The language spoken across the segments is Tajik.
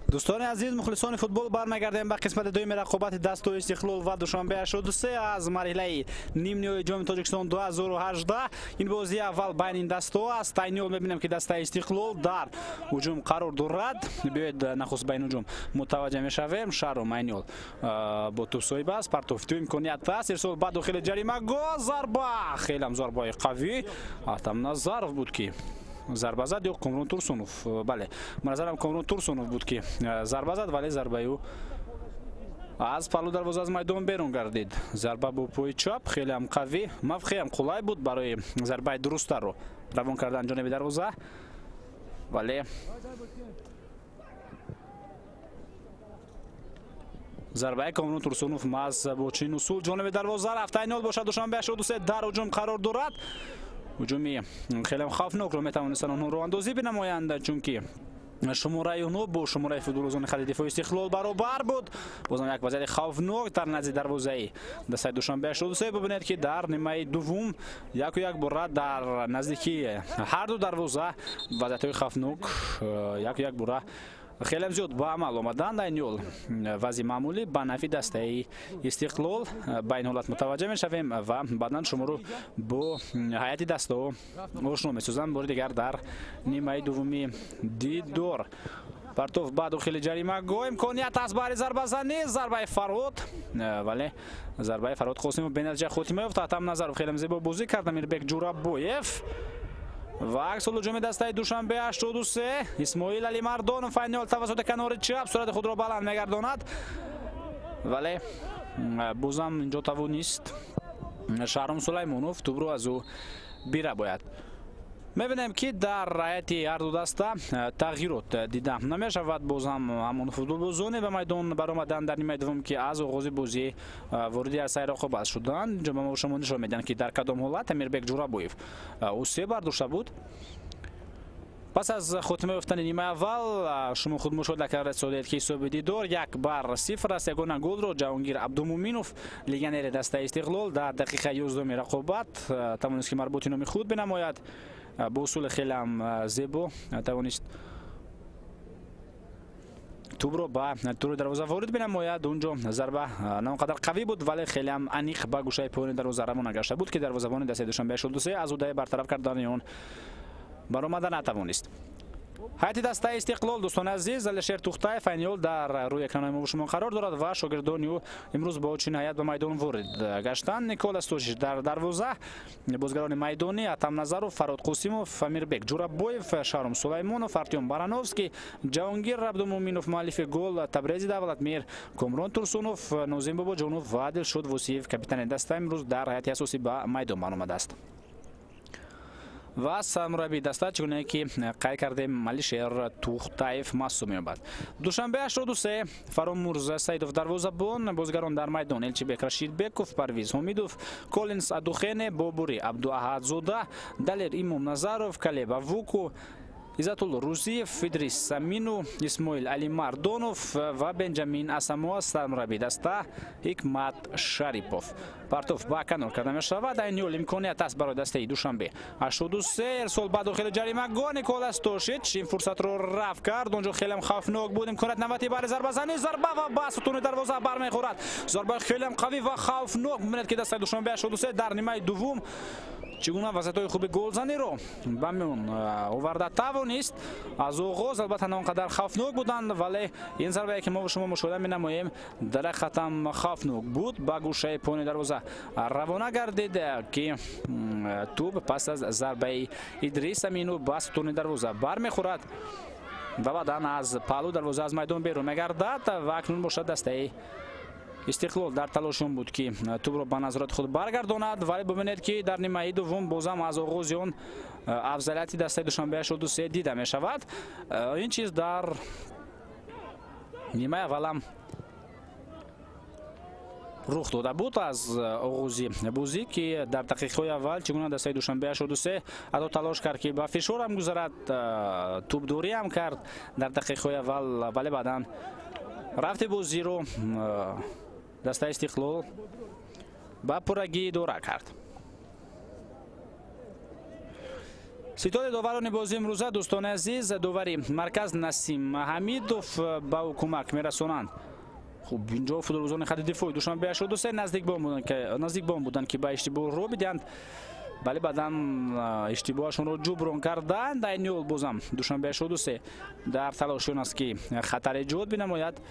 Дӯстони азиз, мухлисони футбол, бармегардем ба қисмати дуюми рақобати дастаи Истиқлол ва Душанбе 83 аз марҳилаи нимниҳоии Ҷоми Тоҷикистон 2018. Ин бозии аввал байни ин дастаҳо аст. Айни ҳол мебинем, ки дастаи Истиқлол дар ҳуҷум қарор дорад. Биёед, нахуст ба ин ҳуҷум мутаваҷҷеҳ мешавем. Шаҳром айни ҳол бо тӯб соҳиб аст. Партофту имконият аст. Ирсол ба дохили ҷаримагоҳ, зарба, хелам зарбаи қавӣ. Атам Назаров буд, ки зарба зад, ё Комрон Турсунов? Бале, ба назарам, Комрон Турсунов буд, ки зарба зад, вале зарбаи ӯ аз паҳлу дарвоза аз майдон берун гардид. Зарба бо пои чап, хелеам қавӣ, мавқеам қулай буд барои зарбаи дурусттарро равон кардан ҷониби дарвоза, вале зарбаи Комрон Турсунов маҳз бо чунин усул ҷониби дарвоза рафт. Айни ҳол бошад, Душанбе 83 дар ҳуҷум қарор дорад. Ҳуҷуми хеле хавфнокро метавонистанд онҳо роҳандозӣ бинамоянд, чунки шумораи онҳо бо шумораи футболбозони хати дифои Истиқлол баробар буд. Бозам як вазъияти хавфнок дар назди дарвозаи дастаи Душанбе 83. Бибинед, ки дар нимаи дуввум яку як бора дар наздикии ҳар ду дарвоза вазъиятҳои хавфнок яку як бора хеле зиёд ба амал омаданд. Айни ҳол вазъи маъмулӣ ба нафи дастаи Истиқлол. Ба ин ҳолат мутаваҷҷеҳ мешавем ва баъдан шуморо бо ҳайати дастаҳо ошно месозам бори дигар дар нимаи дуввуми дидор. Партов ба дохили ҷаримагоҳ, имконият аст барои зарбазанӣ, зарбаи Фарҳод, вале зарбаи Фарҳод Қосимов бенатиҷа хотима ёфт. Атам Назаров хеле зебо бозӣ кард. Амирбек Ҷурабоев ва аксул ҳуҷуми дастаи Душанбе 83. Исмоил Алимардонов айни ҳол тавассути канори чап сурати худро баланд мегардонад, вале бозам инҷо тавонист Шаҳром Сулаймонов тӯбро аз ӯ бирабояд. Мебинем, ки дар ҳайати ҳар ду даста тағйирот дида намешавад. Бозам ҳамон футболбозоне ба майдон баромаданд дар нимаи дуввум, ки аз оғози бозӣ вориди арсаи рақобат шуданд. Инҷо ба мо шумо нишон медиҳанд, ки дар кадом ҳолат Амирбек Ҷурабоев ӯ бардошта буд. Пас аз хотима ёфтани нимаи аввал шумо худ мушоҳида карда содед, ки ҳисоби дидор 1-0 аст. Ягона голро Ҷаҳонгир Абдумуминов, легионери дастаи Истиқлол, дар дақиқаи 11-уми рақобат тавонист, ки марбути номи худ бинамояд. Бо усули хелеам зебо тавонист тӯбро ба тури дарвоза ворид бинамояд. Унҷо зарба на он қадар қавӣ буд, вале хелеам аниқ ба гӯшаи поёни дарвоза равона гашта буд, ки дарвозабони дастаи Душанбе 83 аз удаи бартараф кардани он баромада натавонист. Ҳайати дастаи Истиқлол, дӯстони азиз, Алишер Тухтаев айни ҳол дар рӯи экранҳои мо шумо қарор дорад ва шогирдони ӯ имрӯз бо чунин ҳайат ба майдон ворид гаштанд. Никола Стошич дар дарвоза, бозгарони майдонӣ Атам Назаров, Фарҳод Қосимов, Амирбек Ҷурабоев, Шаҳром Сулаймонов, Артём Барановский, Ҷаҳонгир Абдумуминов, муаллифи гол Табрези Давлатмир, Комрон Турсунов, Нозим Бобоҷонов ва Дилшод Восиев, капитани даста, имрӯз дар ҳайати асосӣ ба майдон баромадааст. Ва сармураббии даста, чӣ гуна ки қайд кардем, Алишер Тухтаев маҳсуб меёбад. Душанбе 83, Фаромурз Саидов дарвозабон, бозигарон дар майдон Элчибек Рашидбеков, Парвиз Ҳомидов, Колинс Адухене, Бобури Абдуаҳадзода, Далер Имомназаров, Калеб Авуку, Иззатулло Рузиев, Идрис Самину, Исмоил Алимардонов ва Бенҷамин Асамоа, сармураббии даста Ҳикмат Шарипов. Партов ба канор карда мешавад. Айни ҳол имконият аст барои дастаи Душанбе 83. Ирсол ба дохили ҷаримагоҳ, Никола Стошич ин фурсатро рафт кард. Онҷо хеле хавфнок буд. Имконият навбатӣ барои зарбазанӣ, зарба ва ба сутуни дарвоза бармехӯрад. Зарба хеле қавӣ ва хавфнок. Бибинед, ки дастаи Душанбе 83 дар нимаи дуввум чӣ гуна вазъиятҳои хуби голзаниро ба миён оварда тавонист. Аз оғоз албатта на он қадар хавфнок буданд, вале ин зарбае, ки мо шумо мушоҳида менамоем, дар ҳақиқатам хавфнок буд. Ба гӯшаи поёни дарвоза равона гардид, ки тӯб пас аз зарбаи Идрис Амину ба сутуни дарвоза бармехӯрад ва баъдан аз паҳлӯ дарвоза аз майдон берун мегардад. Ва акнун бошад дастаи Истиқлол дар талошон буд, ки тӯбро ба назорати худ баргардонад, вале бибинед, ки дар нимаи дуввум бозам аз оғози он афзалияти дастаи Душанбе 83 дида мешавад. Ин чиз дар нимаи аввалам рух дода буд аз оғози бозӣ, ки дар дақиқаҳои аввал чӣ гуна дастаи Душанбе 83 ҳатто талош кард, ки ба фишорам гузарад, тӯбдориам кард дар дақиқаҳои аввал, вале баъдан рафти бозиро дастаи Истиқлол ба пуррагӣ идора кард. Ситоди доварони бозӣ имрӯза, дӯстони азиз, довари марказ Насим Ҳамидов ба ӯ кӯмак мерасонанд. Хуб, инҷо футболбозони хати дифои Душанбе 83 наздик ба он буданд, ки ба иштибоҳ роҳ бидиҳанд, вале баъдан иштибоҳашонро ҷуброн карданд. Айни ҳол бозам Душанбе 83 дар талоши он аст, ки хатар эҷод бинамояд,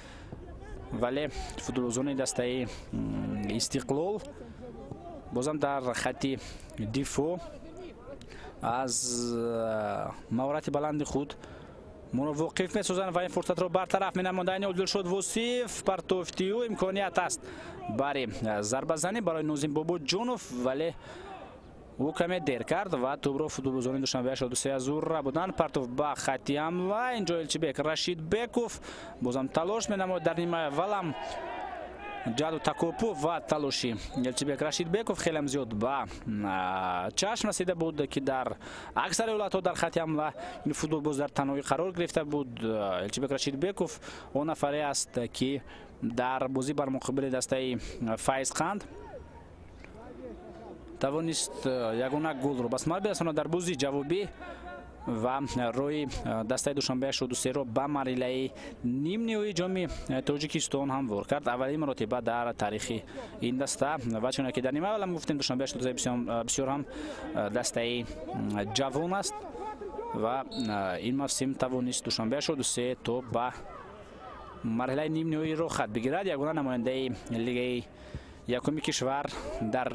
вале футболбозони дастаи Истиқлол бозам дар хати дифоъ аз маҳорати баланди худ моро воқиф месозанд ва ин фурсатро бартараф менамоянд. Айни ҳол Дилшод Восиев партофтию имконият аст бари зарбазанӣ барои Нозим Бобоҷонов, вале ӯ каме дер кард ва тӯбро футболбозони Душанбе 83 аз ӯ рабуданд. Партов ба хати ҳамла, инҷо Элчибек Рашидбеков бозам талош менамояд. Дар нимаи аввалам ҷаҳду такопу ва талоши Элчибек Рашидбеков хелеам зиёд ба чашм расида буд, ки дар аксари ҳолатҳо дар хати ҳамла ин футболбоз дар танҳоӣ қарор гирифта буд. Элчибек Рашидбеков он нафаре аст, ки дар бозӣ бар муқобили дастаи Файзқанд тавонист ягона голро ба самар бирасонад дар бозии ҷавобӣ ва роҳи дастаи Душанбе 83-ро ба марҳилаи нимниҳоии ҷоми Тоҷикистон ҳамвор кард. Аввалин маротиба дар таърихи ин даста. Ва чуне ки дар нима аввалам гуфтем, Душанбе 83 бисёр ҳам дастаи ҷавон аст ва ин мавсим тавонист Душанбе 83 то ба марҳилаи нимниҳоӣ роҳ хат бигирад. Ягона намояндаи лигаи якуми кишвар дар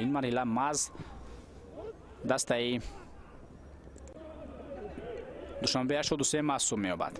ин марҳила маз дастаи Душанбе 83 маҳсуб меёбад.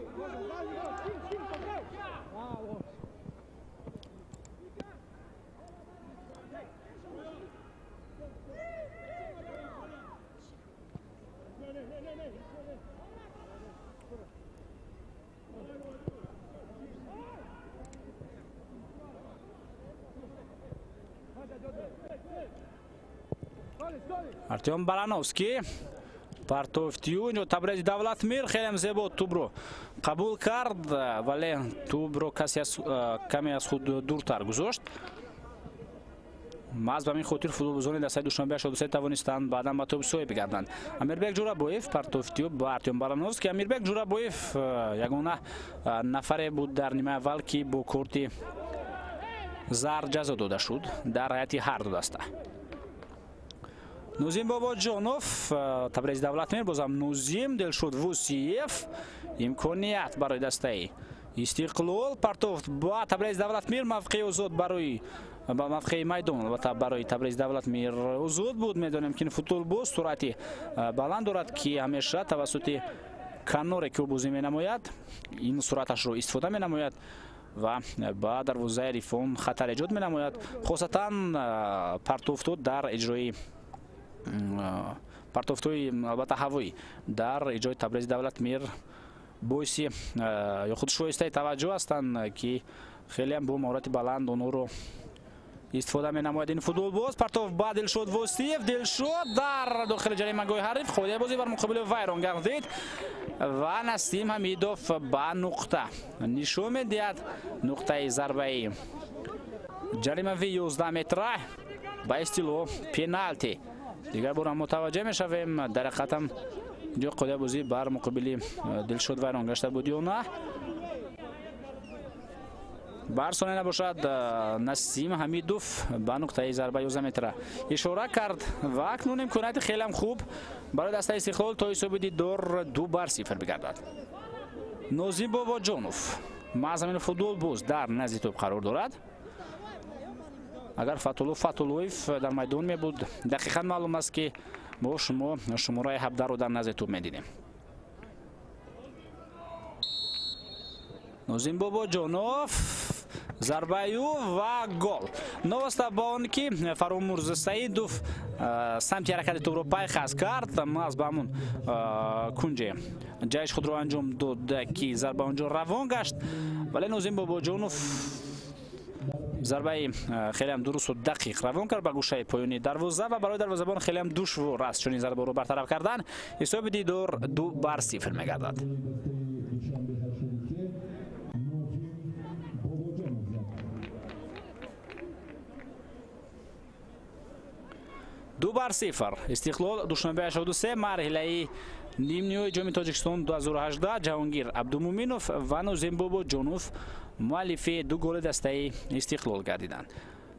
Артем Барановский партофтию инҷо Табрези Давлатмир хеле зебо тӯбро қабул кард, вале тӯбро касе каме аз худ дуртар гузошт. Маҳз ба ҳамин хотир футболбозони дастаи Душанбе 83 тавонистанд баъдан ба тӯб соҳиб бигарданд. Амирбек Ҷурабоев партофтию ба Артем Барановский. Амирбек Ҷурабоев ягона нафаре буд дар нимаи аввал, ки бо корти зард ҷазо дода шуд дар ҳайати ҳар ду даста. Нозим Бобоҷонов, Табрези Давлатмир, бозам Нозим, Дилшод Вусиев. Имконият барои дастаи Истиқлол. Партофт ба Табрези Давлатмир, мавқеи озод барои ба мавқеи майдон, албатта барои Табрези Давлатмир озод буд. Медонем, ки ин футболбоз суръати баланд дорад, ки ҳамеша тавассути каноре, ки ӯ бозӣ менамояд, ин суръаташро истифода менамояд ва ба дарвозаи рифон хатар эҷод менамояд, хосатан партофтҳо дар иҷрои партофтҳои албатта ҳавоӣ дар иҷрои Табрези Давлатмир боиси ё худ шоистаи таваҷҷӯҳ ҳастанд, ки хелеам бо маҳорати баланд онҳоро истифода менамояд ин футболбоз. Партоф ба Дилшод Восиев. Дилшод дар дохили ҷаримагоҳи ҳариф, қоидаи бозӣ бар муқобили вайрон гардид. Ва Насим Ҳамидов ба нуқта нишон медиҳад. Нуқтаи зарбаи ҷаримавӣ 11 метра, ба истилоҳ пеналти. Дигар бора мутаваҷҷеҳ мешавем, дар ҳақиқатам ҷо қоидаи бозӣ бар муқобили Дилшод вайрон гашта буд ё на. Бар сония набошад, Насим Ҳамидов ба нуқтаи зарба 11 метра ишора кард ва акнун имконияти хелеам хуб барои дастаи Истиқлол то ҳисоби дидор 2-0 бигардад. Нозим Бобоҷонов мазамини футболбоз дар назди тӯб қарор дорад. Агар Фатулло Фатуллоев дар майдон мебуд, дақиқан маълум аст, ки мо шумо шумораи 17-ро дар назди тӯб медидем. Нозим Бобоҷонов, зарбаи ӯ ва гол. Новоста ба он ки Фаромурз Саидов самти ҳаракати тӯбро пайхас кард, маҳз ба ҳамун кунҷе ҷайш худро анҷом дод, ки зарба онҷо равон гашт, вале Нозим Бобоҷонов зарбаи хелеам дурусту дақиқ равон кард ба гӯшаи поёни дарвоза ва барои дарвозабон хелеам душвор аст чунин зарбаро бартараф кардан. Ҳисоби дидор 2-0 мегардад. 2-0. Истиқлол Душанбе 83 марҳилаи нимниҳои ҷоми Тоҷикистон 2018. Ҷаҳонгир Абдумуминов ва Нозим Бобоҷонов муаллифи ду голи дастаи Истиқлол гардиданд.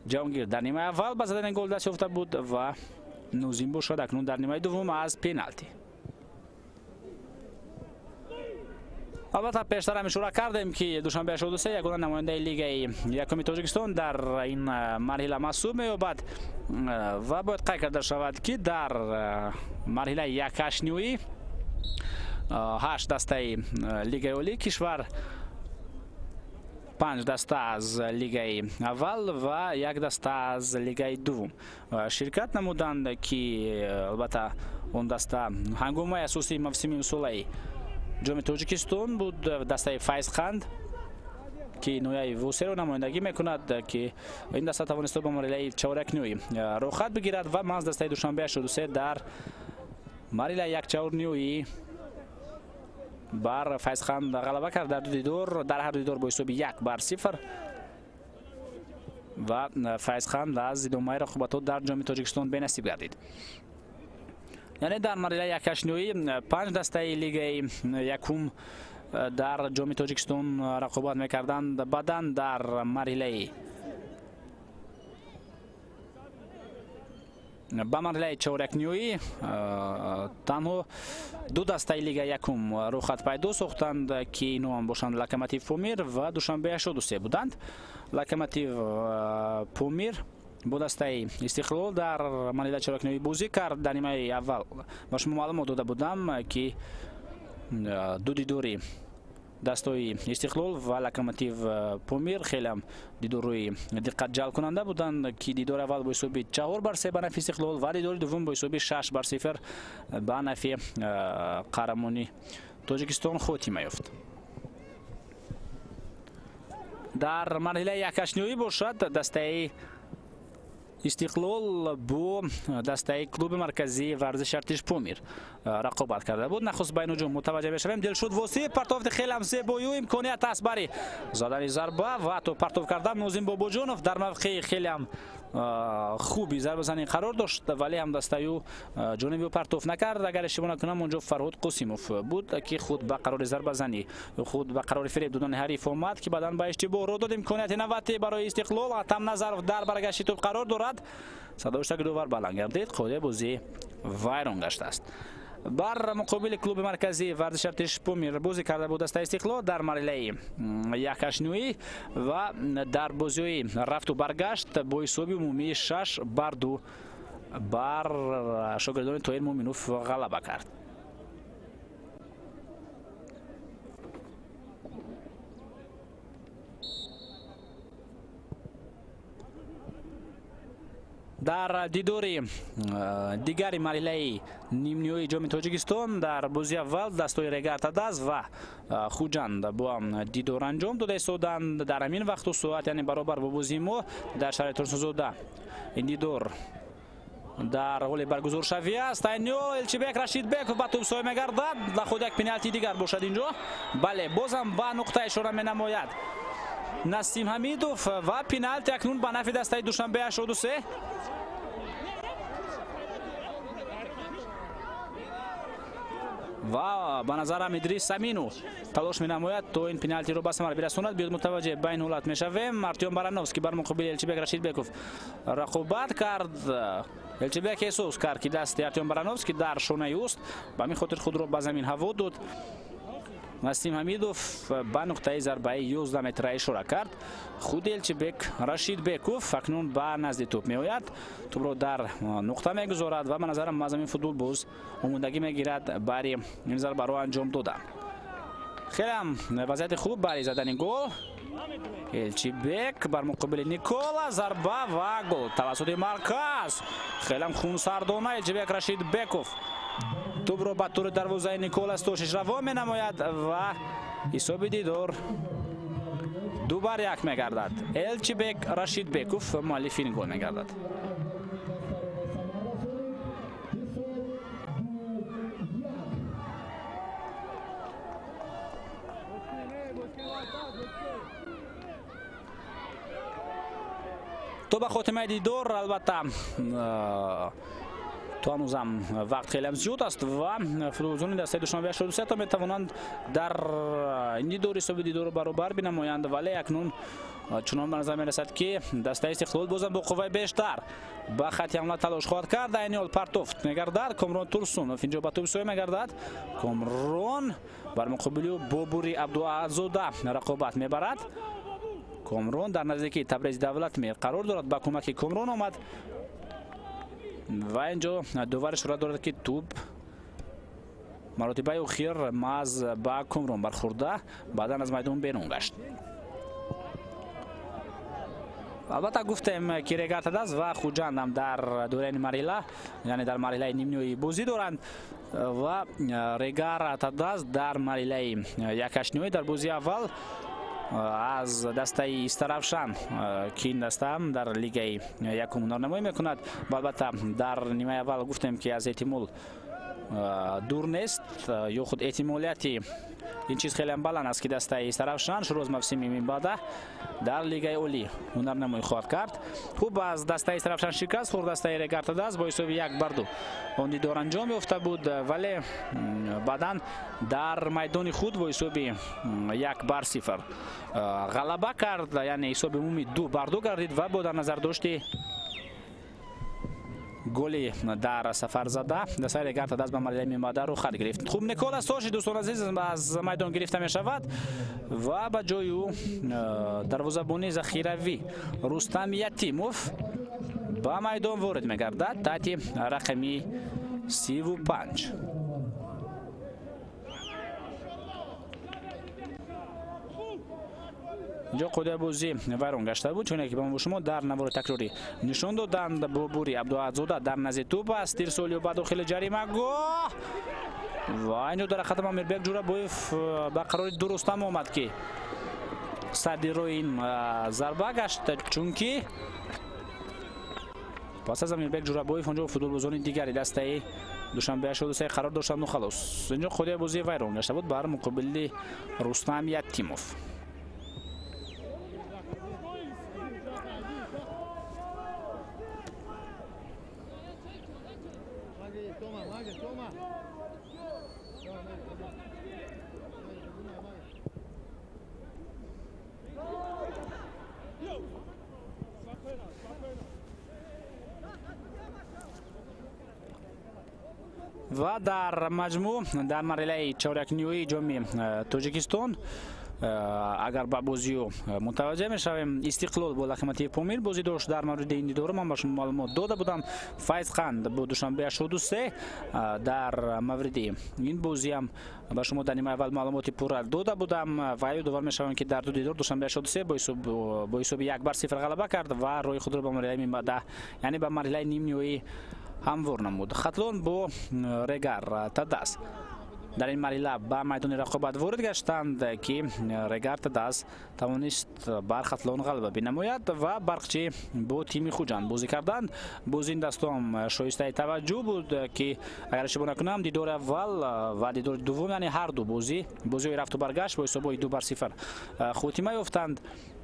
Ҷаҳонгир дар нимаи аввал ба задани гол даст ёфта буд ва Нозим бошад акнун дар нимаи дуввум аз пеналти. Албатта, пештар ҳам ишора кардем, ки Душанбе 83 ягона намояндаи лигаи якуми Тоҷикистон дар ин марҳила маҳсуб меёбад ва бояд қайд карда шавад, ки дар марҳилаи якҳаштниҳоӣ 8 дастаи лигаи олии кишвар, 5 даста аз лигаи аввал ва 1 даста аз лигаи дуввум ширкат намуданд, ки албатта он даста ҳангомаи асосии мавсими имсолаи ҷоми Тоҷикистон буд. Дастаи Файзқанд, ки ноҳияи Восеро намояндагӣ мекунад, ки ин даста тавонист ба марҳилаи чорякниҳоӣ роҳхат бигирад ва маҳз дастаи Душанбе 83 дар марҳилаи якчаҳорниҳоӣ бар Файзқанд ғалаба кард дар ду дидор, дар ҳар ду дидор бо ҳисоби 1-0 ва Файзқанд аз идомаи рақобатҳо дар ҷоми Тоҷикистон бенасиб гардид. Яъне дар марҳилаи якҳаштниҳоӣ 5 дастаи лигаи якум дар ҷоми Тоҷикистон рақобат мекарданд. Баъдан дар марҳилаи ба марҳилаи чорякниҳоӣ танҳо ду дастаи лигаи якум рӯхат пайдо сохтанд, ки инҳо ҳам бошанд Локомотив Помир ва Душанбе 83 буданд. Локомотив Помир бо дастаи Истиқлол дар марҳилаи чорякниҳоӣ бозӣ кард. Дар нимаи аввал ба шумо маълумот дода будам, ки ду дидори дастҳои Истиқлол ва Локомотив Помир хелеам дидорҳои диққатҷалбкунанда буданд, ки дидори аввал бо ҳисоби 4-3 ба нафи Истиқлол ва дидори дуввум бо ҳисоби 6-0 ба нафи қаҳрамони Тоҷикистон хотима ёфт. Дар марҳилаи якҳаштниҳоӣ бошад, дастаи Истиқлол бо дастаи клуби марказии варзиши Артиш Помир рақобат карда буд. Нахуст ба ин ҳуҷум мутаваҷҷеҳ мешавем. Дилшод Восиев партофти хелеам зебою, имконият аст бари задани зарба ва то партоф кардан. Нозим Бобоҷонов дар мавқеи хелеам хуби зарбазанӣ қарор дошт, вале ҳам дастаю ҷониби ӯ партоф накард. Агар иштибоҳ накунам, онҷо Фарҳод Қосимов буд, ки худ ба қарори зарбазанӣ, худ ба қарори фиреб додани ҳариф омад, ки баъдан ба иштибоҳ ро дод. Имконияти навбатӣ барои Истиқлол. Атам Назаров дар баргашти тӯб қарор дорад. Садои довар баланд гардид, қоидаи бозӣ вайрон гаштааст. Бар муқобили клуби марказии варзиши Артиш Помир бозӣ карда буд дастаи Истиқлол дар марҳилаи якҳаштниҳоӣ ва дар бозиҳои рафту баргашт бо ҳисоби умумии 6-2 бар шогирдони Тоҳир Муъминов ғалаба кард. Дар дидори дигари марҳилаи нимниҳои ҷоми Тоҷикистон дар бозии аввал дастҳои Регар Тадаз ва Хуҷанд бо ҳам дидор анҷом дода истоданд. Дар ҳамин вақту соат, яъне баробар бо бозии мо дар шаҳри Турсунзода, ин дидор Дар ҳоли баргузоршавӣ аст. Айниҳол Элчибек Рашидбеков ба тӯб соя мегардад. Дар худ як пеналти дигар бошад инҷо. Бале, бозам ба нуқта ишора менамояд Насим Ҳамидов ва пеналти акнун ба нафи дастаи Душанбе 83. Ва ба назарам Идрис Аминов талош менамояд то ин пеналтиро ба самар бирасонад. Биёд мутаваҷҷеҳ ба ин ҳолат мешавем. Артём Барановский бар муқобили Элчибек Рашидбеков рақобат кард. Элчибек эҳсос кард, ки дасти Артём Барановский дар шонаи ӯст, ба ҳамин хотир худро ба замин ҳаво дод. Насим Ҳамидов ба нуқтаи зарбаи 11 метра ишора кард. Худи Элчибек Рашидбеков акнун ба назди тӯб меояд, тӯбро дар нуқта мегузорад ва ба назарам аз ҳамин футболбоз омодагӣ мегирад бари ин зарбаро анҷом дода. Хелеам вазъияти хуб бари задани гол. Элчибек бар муқобили Никола, зарба ва гол тавассути марказ. Хелеам хунсардона Элчибек Рашидбеков тӯбро ба тури дарвозаи Никола Стошич равон менамояд ва ҳисоби дидор 2-1 мегардад. Элчибек Рашидбеков муаллифи ин гол мегардад. То ба хотимаи дидор албатта то ҳанӯзам вақт хелеам зиёд аст ва футболбозони дастаи Душанбе 83 то метавонанд дар ин дидор ҳисоби дидорро баробар бинамоянд, вале акнун чунон ба назар мерасад, ки дастаи Истиқлол бозам бо қувваи бештар ба хати ҳамла талош хоҳад кард. Айни ҳол партофт мегардад. Комрон Турсунов инҷо ба тӯб соя мегардад. Комрон бар муқобили Бобури Абдуаззода рақобат мебарад. Комрон дар наздикии Табрези Давлатмир қарор дорад, ба кӯмаки Комрон омад ва инҷо довар ишора дорад, ки тӯб маротибаи охир маҳз ба Комрон бархӯрда, баъдан аз майдон берун гашт. Албатта гуфтем, ки Регар Тадаз ва Хуҷанд ҳам дар дораи марҳила, яъне дар марҳилаи нимниҳоӣ бозӣ доранд ва Регар Тадаз дар марҳилаи якҳаштниҳоӣ дар бозии аввал аз дастаи Истаравшан, ки ин даста дар лигаи якум ҳунарнамоӣ мекунад. Албатта дар нимаи аввал гуфтем, ки аз эҳтимол дур нест ё худ эҳтимолияти ин чиз хелеам баланд аст, ки дастаи Истаравшан шурӯъ аз мавсими минбаъда дар лигаи олӣ ҳунарнамоӣ хоҳад кард. Хуб, аз дастаи Истаравшан шикаст хӯрд дастаи Регар Тадаз бо ҳисоби 1-2. Он дидор анҷом ёфта буд, вале баъдан дар майдони худ бо ҳисоби 1-0 ғалаба кард, яъне ҳисоби умумӣ 2-2 гардид ва бо дар назардошти голи дар сафар зада дастаи Регар Тадаз ба марҳилаи минбаъда рухат гирифт. Хуб, Никола Стошич дӯстон азиз аз майдон гирифта мешавад ва ба ҷои ӯ дарвозабони захиравӣ Рустам Ятимов ба майдон ворид мегардад таҳти рақами 35. Инҷо қоидаи бозӣ вайрон гашта буд, чуне ки ба мо шумо дар навори такрорӣ нишон доданд. Бобури Абдуаззода дар назди тӯб аст, тирсолиё ба дохили ҷаримагоҳ ва инҷо дар хатам Амирбек Ҷурабоев ба қарори дурустам омад, ки садди роҳи ин зарба гашт, чунки пас аз Амирбек Ҷурабоев онҷо футболбозони дигари дастаи Душанбе 83 қарор доштанд. Халос, инҷо қоидаи бозӣ вайрон гашта буд бар муқобили Рустам Ятимов. Ва дар маҷмӯъ дар марҳилаи чорякниҳоии ҷоми Тоҷикистон агар ба бозиё мутаваҷҷеҳ мешавем, Истиқлол бо Локомотив Помир бозӣ дошт. Дар мавриди ин дидор ман ба шумо маълумот дода будам. Файзқанд бо Душанбе 83 дар мавриди ин бозиам ба шумо дар нимаи аввал маълумоти пурра дода будам ва ёдовар мешавам, ки дар ду дидор Душанбе 83 бо ҳисоби 1-0 ғалаба кард ва роҳи худро ба марҳилаи минбаъда, яъне ба марҳилаи нимниҳоӣ ҳамвор намуд. Хатлон бо Регар Тадаз дар ин марҳила ба майдони рақобат ворид гаштанд, ки Регарта Даз тавонист бар Хатлон ғалаба бинамояд ва Барқчӣ бо тими Хуҷанд бозӣ карданд. Бози ин дастом шоистаи таваҷҷӯҳ буд, ки агар иштибоҳ накунам, дидори аввал ва дидори дуввум, яъне ҳар ду бозиҳои рафту баргашт бо ҳисобҳои 2-0 хотима ёфтанд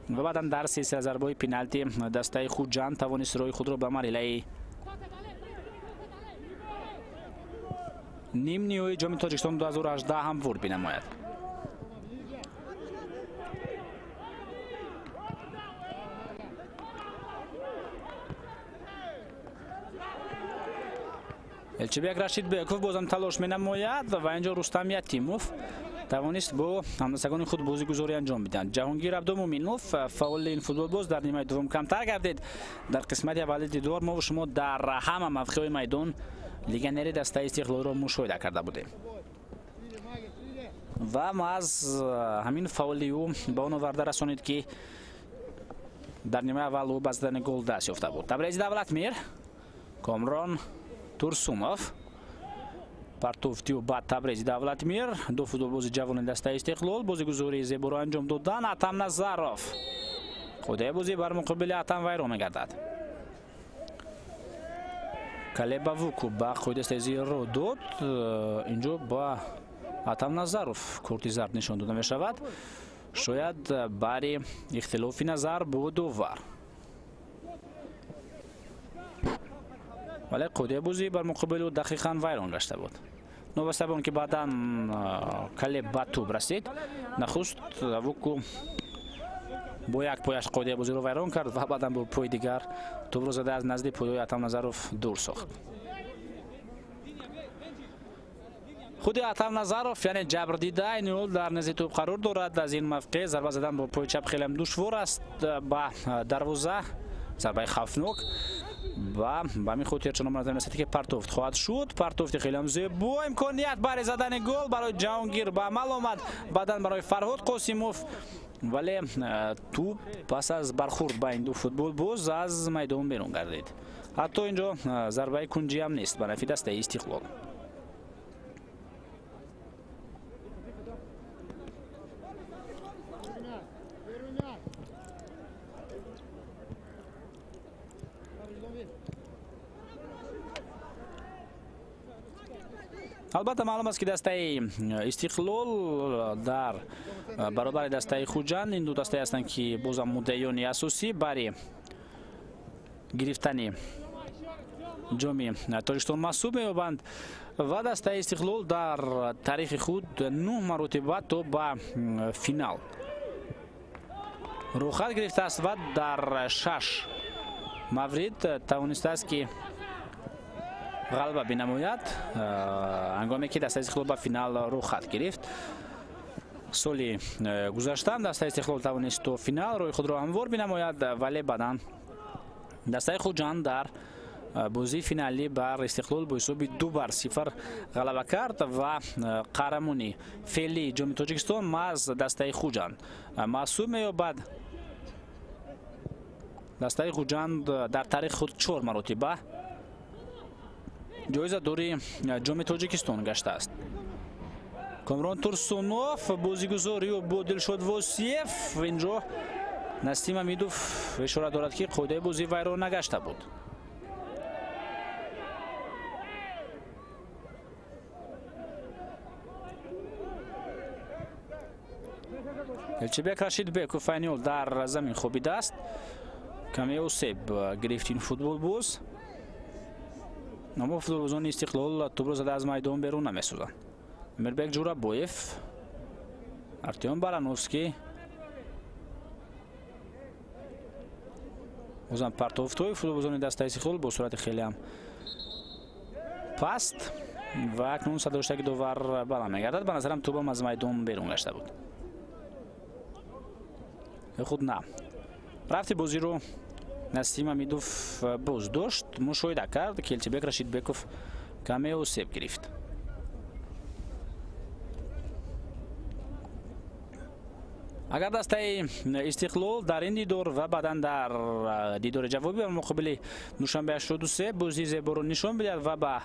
ва баъдан дар силсила зарбаҳои пеналти дастаи Хуҷанд тавонист роҳи худро ба марҳилаи нимниҳоии ҷоми Тоҷикистон 2018 ҳам ворид бинамояд. Элчибек Рашидбеков бозам талош менамояд ва инҷо Рустам Ятимов тавонист бо ҳамдастагони худ бозигузорӣ анҷом бидиҳанд. Ҷаҳонгир Абдумуминов, фаъоли ин футболбоз, дар нимаи дуввум камтар гардид. Дар қисмати аввали дидор мо шумо дар ҳама мавқеъҳои майдон легионери дастаи Истиқлолро мушоҳида карда будем ва маҳз ҳамин фаъоли ӯ ба он оварда расонид, ки дар нимаи аввал ӯ ба задани гол даст ёфта буд. Табрези Давлатмир, Комрон Турсунов, партофтиу ба Табрези Давлатмир, ду футболбози ҷавони дастаи Истиқлол бозигузории зеборо анҷом доданд. Атам Назаров, қоидаи бозӣ бар муқобили Атам вайрон мегардад. Калеба Вуку ба қоидастези ро дод. Инҷо ба Атам Назаров корти зард нишон дода мешавад, шояд бари ихтилофи назар бо довар. Вале қоидаи бозӣ бар муқобили ӯ дақиқан вайрон гашта буд. Новобаста ба он ки баъдан Калеб ба тӯб расид, нахуст Вуку бо як пояш қоидаи бозиро вайрон кард ва баъдан бо пои дигар тӯбро зада аз назди поёи Атам Назаров дур сохт. Худи Атам Назаров, яъне ҷабрдида, ин ҳол дар назди тӯб қарор дорад. Аз ин мавқеъ зарба задан бо пои чап хеле душвор аст ба дарвоза, зарбаи хавфнок ва ба ҳамин хотир чунон назар мерасад, ки партофт хоҳад шуд. Партофти хеле зебо, имконият барои задани гол барои Ҷаҳонгир ба амал омад, баъдан барои Фарҳод Қосимов, вале тӯб пас аз бархурд ба ин ду футболбоз аз майдон берун гардид. Ҳатто инҷо зарбаи кунҷӣ ҳам нест ба нафи дастаи Истиқлол. Албатта маълум аст, ки дастаи Истиқлол дар баробари дастаи Хуҷанд, ин ду дастае ҳастанд, ки бозам муддаиёни асосӣ бари гирифтани ҷоми Тоҷикистон маҳсуб меёбанд ва дастаи Истиқлол дар таърихи худ 9 маротиба то ба финал рӯхат гирифтааст ва дар 6 маврид тавонистааст, ки ғалаба бинамояд. Ҳангоме ки дастаи Истиқлол ба финал рӯхат гирифт, соли гузашта дастаи Истиқлол тавонист то финал роҳи худро ҳамвор бинамояд, вале баъдан дастаи Хуҷанд дар бозии финалӣ бар Истиқлол бо ҳисоби 2-0 ғалаба кард ва қаҳрамони феълии ҷоми Тоҷикистон маҳз дастаи Хуҷанд маҳсуб меёбад. Дастаи Хуҷанд дар таърихи худ 4 маротиба ҷоизадори ҷоми Тоҷикистон гаштааст. Комрон Турсунов, бозигузорию бо Дилшод Восиев. Инҷо Насим Амидов ишора дорад, ки қоидаи бозӣ вайрон нагашта буд. Элчибек Рашидбеков айни дар замин хобидааст. Каме осеб гирифт ин футболбоз. Аммо футболбозони Истиқлол тӯбро зада аз майдон берун намесозанд. Амирбек Ҷурабоев, Артём Барановский, бозам партофтҳои футболбозони дастаи Истиқлол бо суръати хеле ҳам паст ва акнун садоштаки довар баланд мегардад. Ба назарам тӯбам аз майдон берун гашта буд. Худ на. Рафти бозиро Насим Амидов боз дошт, мушоҳида кард, ки Элчибек Рашидбеков каме осеб гирифт. Агар дастаи Истиқлол дар ин дидор ва баъдан дар дидори ҷавобӣ ба муқобили Душанбе 83 бозии зеборо нишон бидиҳад ва ба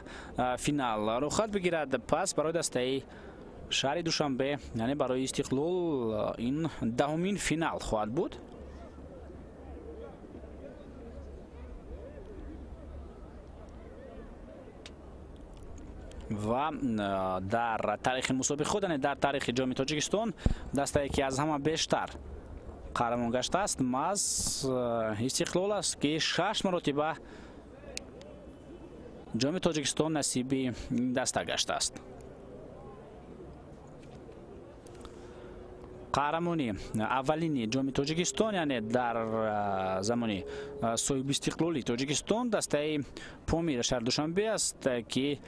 финал рӯхат бигирад, пас барои дастаи Шаҳри Душанбе, яъне барои Истиқлол ин 10-умин финал хоҳад буд. Ва дар таърихи мусобиқот, яъне дар таърихи ҷоми Тоҷикистон, дастае ки аз ҳама бештар қаҳрамон гаштааст, маҳз Истиқлол аст, ки 6 маротиба ҷоми Тоҷикистон насиби даста гаштааст. Қаҳрамони аввалини ҷоми Тоҷикистон, яъне дар замони соҳибистиқлоли Тоҷикистон, дастаи Помир шаҳри Душанбе аст, ки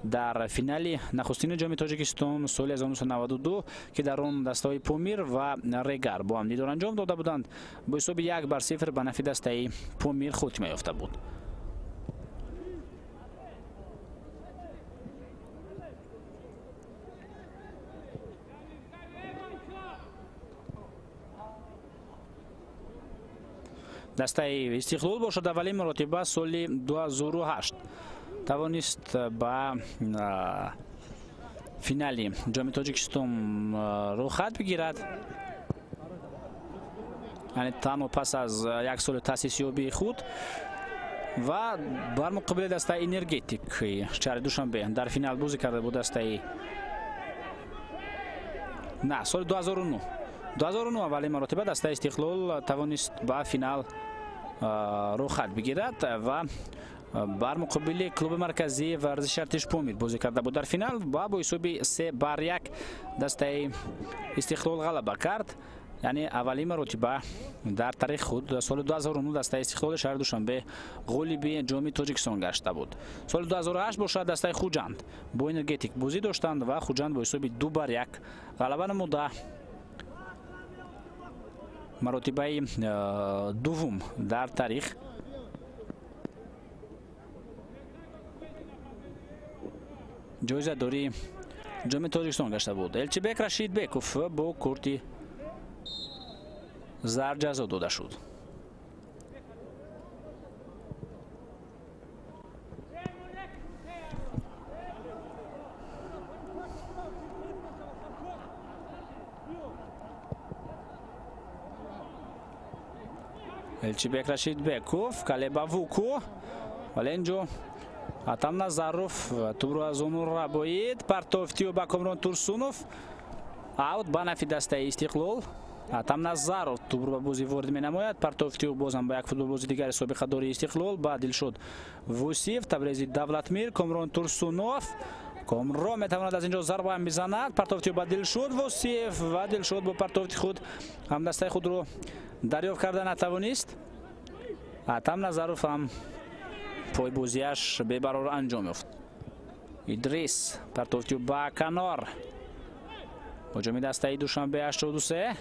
дар финали нахустини ҷоми Тоҷикистон соли 1992, ки дар он дастаҳои Помир ва Регар бо ҳам дидор анҷом дода буданд, бо ҳисоби 1-0 ба нафи дастаи Помир хотима ёфта буд. Дастаи Истиқлол бошад, аввалин маротиба соли 2008 тавонист ба финали ҷоми Тоҷикистон рӯхат бигирад. Яъне танҳо пас аз як соли таъсисёбии худ ва бар муқобили дастаи Энергетик шаҳри Душанбе дар финал бозӣ карда буд дастаи на соли 2009. 2009 аввалин маротиба дастаи Истиқлол тавонист ба финал рӯхат бигирад ва бар муқобили клуби марказии варзиши артиш Помир бозӣ карда буд дар финал ва бо ҳисоби 3-1 дастаи Истиқлол ғалаба кард. Яъне аввалин маротиба дар таърихи худ соли 2009 дастаи Истиқлоли шаҳри Душанбе ғолиби ҷоми Тоҷикистон гашта буд. Соли 2008 бошад, дастаи Хуҷанд бо Энергетик бозӣ доштанд ва Хуҷанд бо ҳисоби 2-1 ғалаба намуда маротибаи дуввум дар таърих ҷоизадори ҷоми Тоҷикистон гашта буд. Элчибек Рашидбеков бо корти зард ҷазо дода шуд. Элчибек Рашидбеков, Калеба Вуку, вале инҷо Атам Назаров тӯбро аз онӯ рабоид, партофтиё ба Комрон Турсунов, аут ба нафи дастаи Истиқлол. Атам Назаров тӯбро ба бозӣ ворид менамояд, партофтиё бозам ба як футболбози дигари собиқадори Истиқлол, ба Дилшод Вусиев, Табрези Давлатмир, Комрон Турсунов. Комрон метавонад аз инҷо зарба ҳам бизанад, партофтиё ба Дилшод Вусиев ва Дилшод бо партофти худ ҳамдастаи худро дарёфт карда натавонист. Атам Назаров ҳам пойбозиаш бебарор анҷом ёфт. Идрис партофтиё ба канор. Ҳуҷуми дастаи Душанбе 83.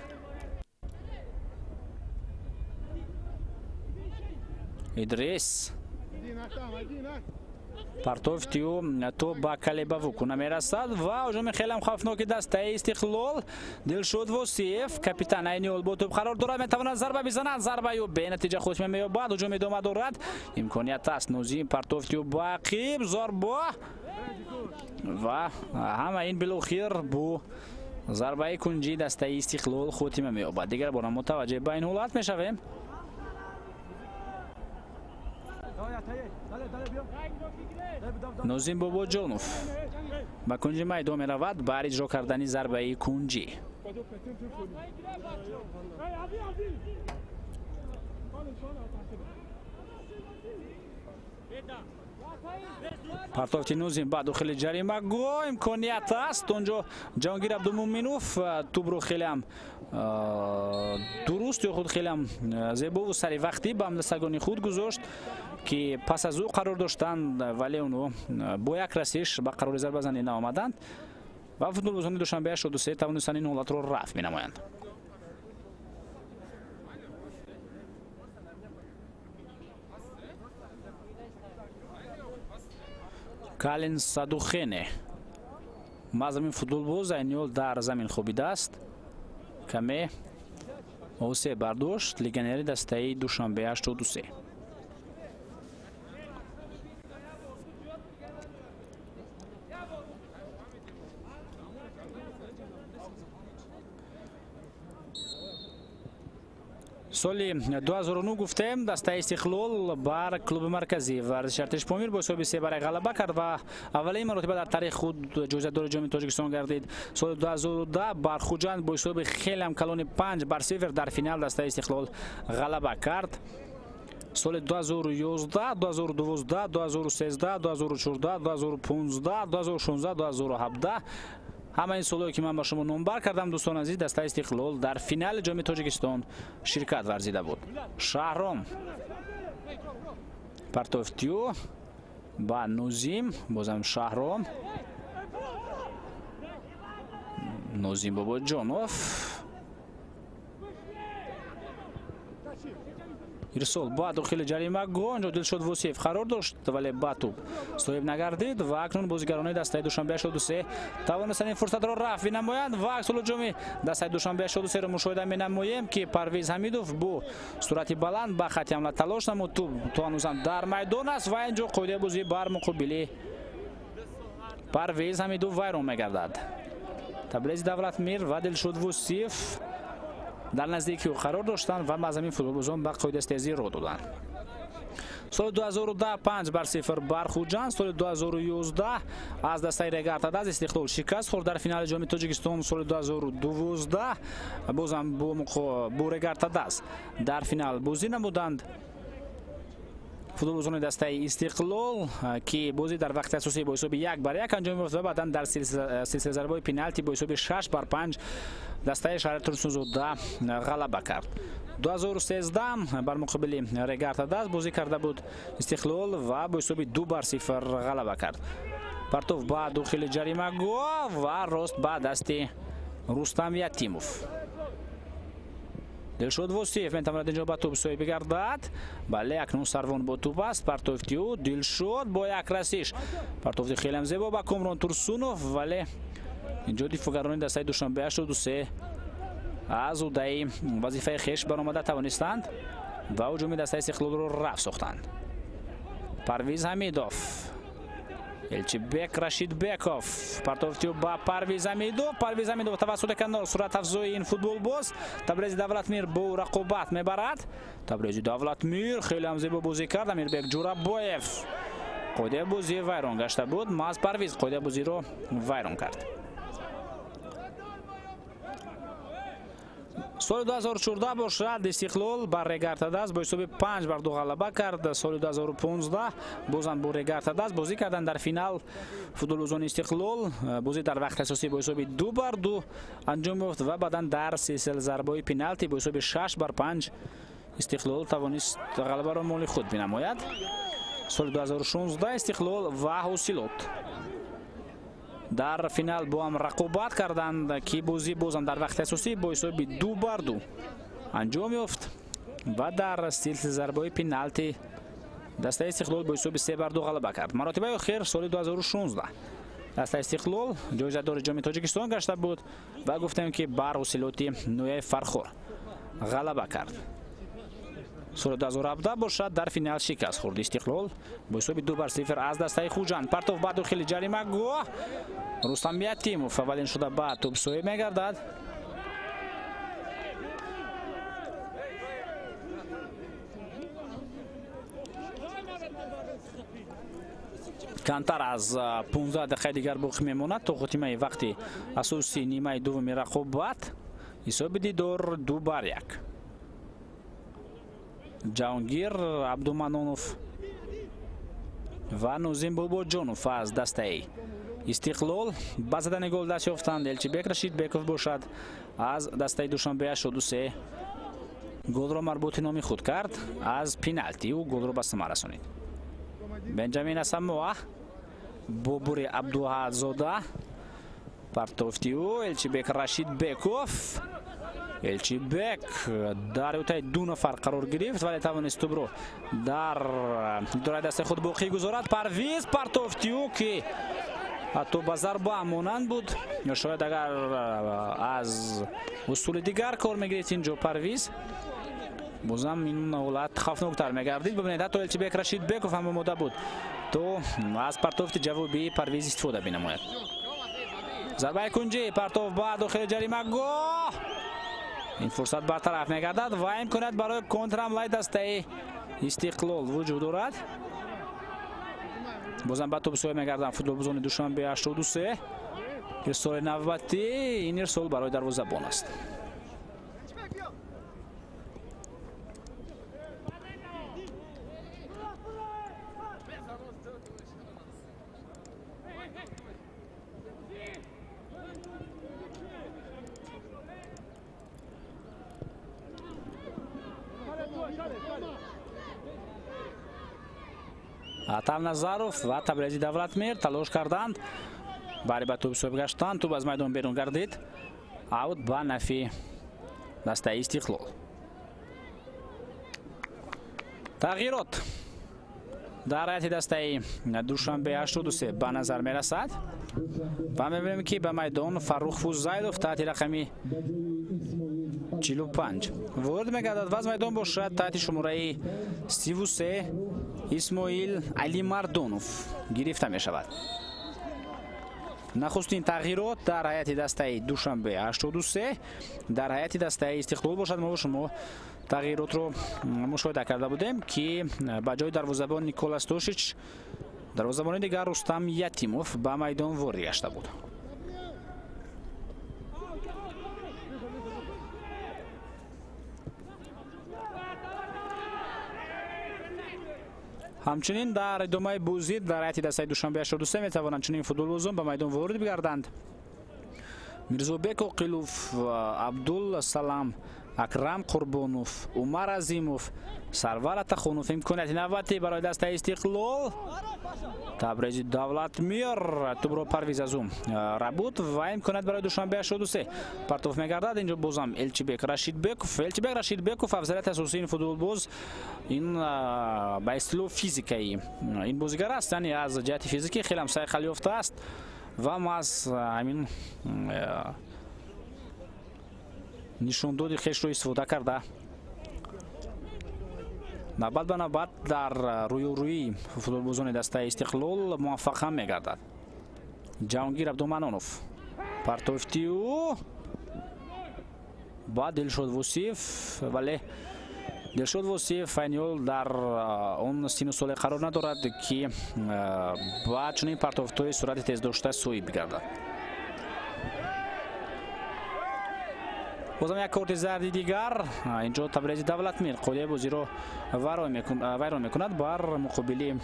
Идрис партофтиё то ба Калебавуку намерасад ва ҳуҷуми хеле ҳам хавфноки дастаи Истиқлол. Дилшод Восиев, капитан айни ҳол бо тӯб қарор дорад, метавонад зарба бизанад, зарбаи ӯ бенатиҷа хотима меёбад. Ҳуҷум идома дорад, имконият аст. Нозим партофтиё ба ақиб, зарба ва ҳама ин билохир бо зарбаи кунҷии дастаи Истиқлол хотима меёбад. Дигар бора мутаваҷҷеҳ ба ин ҳолат мешавем. Нозим Бобоҷонов ба кунҷи майдон меравад бар иҷро кардани зарбаи кунҷӣ. Партофти Нозим ба дохили ҷаримагоҳ имконият аст. Онҷо Ҷаҳонгир Абдумуминов тӯбро хеле ҳам дуруст ё худ хеле ҳам зебову саривақтӣ ба ҳамдастагони худ гузошт, ки пас аз ӯ қарор доштанд, вале онҳо бо як расиш ба қарори зарбазанӣ наомаданд ва футболбозони Душанбе 83 тавонистанд ин ҳолатро рафъ менамоянд. Калин Садухене мазамин футболбоз айни ҳол дар замин хобидааст. Каме осе бардошт легионери дастаи Душанбе 83. Соли 2009 гуфтем, дастаи Истиқлол бар клуби марказӣ варзиши Артиш Помир бо ҳисоби 3-1 ғалаба кард ва аввалин маротиба дар таърихи худ ҷоизадори ҷоми Тоҷикистон гардид. Соли 2010 бар Хуҷанд бо ҳисоби хеле ҳам калони 5-0 дар финал дастаи Истиқлол ғалаба кард. Соли 2011, 2012, 2013, 2014, 2015, 2016, 2017 ҳама ин солҳое ки ман ба шумо номбар кардам, дӯстон азиз, дастаи Истиқлол дар финали ҷоми Тоҷикистон ширкат варзида буд. Шаҳром партофтю ба Нозим, бозам Шаҳром, Нозим Бобоҷонов. Ирсол ба дохили ҷаримагоҳ, онҷо Дилшод Восиев қарор дошт, вале ба тӯб соҳиб нагардид ва акнун бозигарони дастаи Душанбе 83 тавонистанд ин фурсатро рафъ бинамоянд ва аксул ҳуҷуми дастаи Душанбе 83-ро мушоҳида менамоем, ки Парвиз Ҳамидов бо суръати баланд ба хати ҳамла талош намуд. Тӯб то ҳанӯзам дар майдон аст ва инҷо қоидаи бозӣ бар муқобили Парвиз Ҳамидов вайрон мегардад. Таблези Давлатмир ва Дилшод Восиев дар наздики ӯ қарор доштанд ва мазамин футболбозон ба қоидаи стезӣ ро доданд. Соли 2010 5-0 бар Хуҷанд, соли 2011 аз дастаи Регар-ТадАЗ Истиқлол шикаст хӯрд дар финали ҷоми Тоҷикистон. Соли 2012 бозам бо Регар-ТадАЗ дар финал бозӣ намуданд футболбозони дастаи Истиқлол, ки бозӣ дар вақти асосӣ бо ҳисоби 1-1 анҷом ёфт ва баъдан дар силсила зарбаҳои пеналти бо ҳисоби 6-5 дастаи шаҳри Турсунзода ғалаба кард. 2013 бар муқобили Регар-ТадАЗ бозӣ карда буд Истиқлол ва бо ҳисоби 2-0 ғалаба кард. Партов ба дохили ҷаримагоҳ ва рост ба дасти Рустам Ятимов. Дилшод Восиев метавонад инҷо ба тӯб соҳиб бигардад. Бале, акнун сарвон бо тӯб аст. Партофти ӯ Дилшод бо як расиш. Партофти хеле зебо ба Комрон Турсунов, вале инҷо дифоъгарони дастаи Душанбе 83 аз уҳдаи вазифаи хеш баромада тавонистанд ва ҳуҷуми дастаи Истиқлолро рафъ сохтанд. Парвиз Ҳамидов, Элчибек Рашидбеков, партофти ӯ ба Парвиз Ҳамидов. Парвиз Ҳамидов тавассути канор суръатафзои ин футболбоз. Табрези Давлатмир бо рақобат мебарад. Табрези Давлатмир хеле ҳам зебо бозӣ кард. Амирбек Ҷурабоев қоидаи бозӣ вайрон гашта буд. Маҳз Парвиз қоидаи бозиро вайрон кард. Соли 2014 бошад Истиқлол бар Регар-ТадАЗ бо ҳисоби 5-2 ғалаба кард. Соли 2015 бозам бо Регар-ТадАЗ бозӣ карданд дар финал футболбозони Истиқлол. Бозӣ дар вақти асосӣ бо ҳисоби 2-2 анҷом ёфт ва баъдан дар силсила зарбаҳои пеналти бо ҳисоби 6-5 Истиқлол тавонист ғалабаро моли худ бинамояд. Соли 2016 Истиқлол ва Ҳосилот дар финал бо ҳам рақобат карданд, ки бозӣ бозам дар вақти асосӣ бо ҳисоби 2-2 анҷом ёфт ва дар силсила зарбаҳои пеналти дастаи Истиқлол бо ҳисоби 3-2 ғалаба кард. Маротибаи охир соли 2016 дастаи Истиқлол ҷоизадори ҷоми Тоҷикистон гашта буд ва гуфтем, ки бар Ҳосилоти ноҳияи Фархор ғалаба кард. Соли 2017 бошад дар финал шикаст хӯрд Истиқлол бо ҳисоби 2-0 аз дастаи Хуҷанд. Партов ба дохили ҷаримагоҳ, Рустам Ятимов аввалин шуда ба тӯб соҳиб мегардад. Камтар аз 15 дақиқаи дигар боқӣ мемонад то хотимаи вақти асосии нимаи дуввуми рақобат. Ҳисоби дидор 2-1. Ҷаҳонгир Абдуманонов ва Нозим Бобоҷонов аз дастаи Истиқлол ба задани гол даст ёфтанд. Элчибек Рашидбеков бошад аз дастаи Душанбе 83 голро марбути номи худ кард. Аз пеналти ӯ голро ба самар расонид. Бенҷамин Асамоа, Бобури Абдуҳадзода, партофти ӯ Элчибек Рашидбеков. Элчибек дар ютаи ду нафар қарор гирифт, вале тавонист тӯбро дар дораи дастаи худ боқӣ гузорад. Парвиз партофти ӯ, ки ҳатто ба зарба монанд буд, ё шояд агар аз усули дигар кор мегирифт инҷо Парвиз, бозам ин ҳолат хавфноктар мегардид. Бибинед, ҳатто Элчибек Рашидбеков ҳам омода буд то аз партофти ҷавобии Парвиз истифода бинамояд. Зарбаи кунҷӣ, партоф ба дохили ҷаримагоҳ. Ин фурсат бартараф мегардад ва имконият барои контрҳамлаи дастаи Истиқлол вуҷуд дорад. Бозам ба тӯб соҳиб мегарданд футболбозони Душанбе 83. Ирсоли навбатӣ ин ирсол барои дарвозабон аст. Атам Назаров ва Табрези Давлатмир талош карданд барои ба тӯб соҳиб гаштан. Тӯб аз майдон берун гардид. Аут ба нафи дастаи Истиқлол. Тағйирот дар ҳайати дастаи Душанбе 83 ба назар мерасад ва мебинем, ки ба майдон Фаррух Фузайлов таҳти рақами 45 ворид мегардад ва аз майдон бошад таҳти шумораи 33 Исмоил Алимардонов гирифта мешавад. Нахустин тағйирот дар ҳайати дастаи Душанбе 83. Дар ҳайати дастаи Истиқлол бошад мо шумо тағйиротро мушоҳида карда будем, ки ба ҷои дарвозабон Николас Тошич дарвозабони дигар Рустам Ятимов ба майдон ворид гашта буд. Ҳамчунин дар идомаи бозӣ дар ҳайати дастаи Душанбе 83 метавонанд чунин футболбозон ба майдон ворид бигарданд: Мирзобек Оқилов, Абдул Салам, Акрам Қурбонов, Умар Азимов, Сарвар Атахунов. Имконияти навбатӣ барои дастаи Истиқлол. Табрези Давлатмир тӯбро Парвиз аз ӯ рабуд ва имконият барои Душанбе 83 партоф мегардад. Инҷо бозам Элчибек Рашидбеков. Элчибек Рашидбеков афзалияти асосии ин футболбоз ин ба истилоҳ физикаи ин бозигар аст, яъне аз ҷиҳати физикӣ хеле ҳам сайқал ёфтааст ва маҳз ҳамин нишондоди хешро истифода карда навбат ба навбат дар рӯёрӯии футболбозони дастаи Истиқлол муваффақ ҳам мегардад. Ҷаҳонгир Абдуманонов партофти ӯ ба Дилшод Вусиев, вале Дилшод Вусиев айни ҳол дар он сину соле қарор надорад, ки ба чунин партофтҳои суръати тездошта соҳиб бигардад. Бозам як корти зарди дигар. Инҷо Табрези Давлатмир қоидаи бозиро вайрон мекунад бар муқобили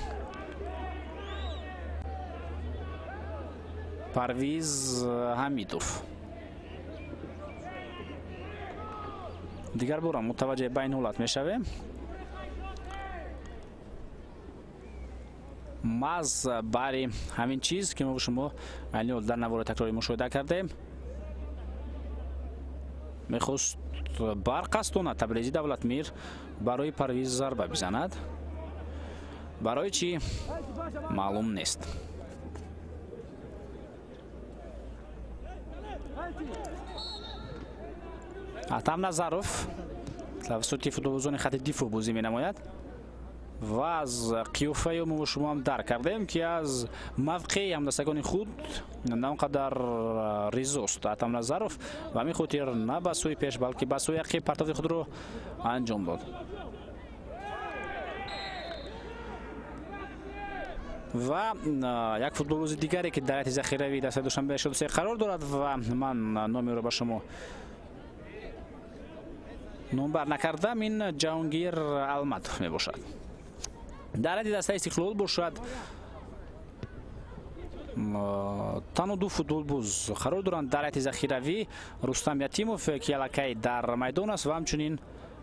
Парвиз Ҳамидов. Дигар бора мутаваҷҷеҳ ба ин ҳолат мешавем. Маҳз бари ҳамин чиз, ки мо шумо айни ҳол дар навори такрорӣ мушоҳида кардем, мехост барқастона Табрези Давлатмир барои Парвиз зарба бизанад. Барои чӣ маълум нест. Атам Назаров тавассути футболбозони хати дифоъ бозӣ менамояд ва аз қиёфаи мо шумо ҳам дарк кардем, ки аз мавқеи ҳамдастагони худ на он қадар ризост Атам Назаров ва ҳамин хотир на ба сӯи пеш, балки ба сӯи ақиб партофти худро анҷом дод. Ва як футболбози дигаре, ки дар ҳайати захиравии дастаи Душанбе 83 қарор дорад ва ман номи ӯро ба шумо номбар накардам, ин Ҷаҳонгир Алматов мебошад. Дар ҳайати дастаи Истиқлол бошад танҳо ду футболбоз қарор доранд дар ҳайати захиравӣ: Рустам Ятимов, ки аллакай дар майдон аст, ва ҳамчунин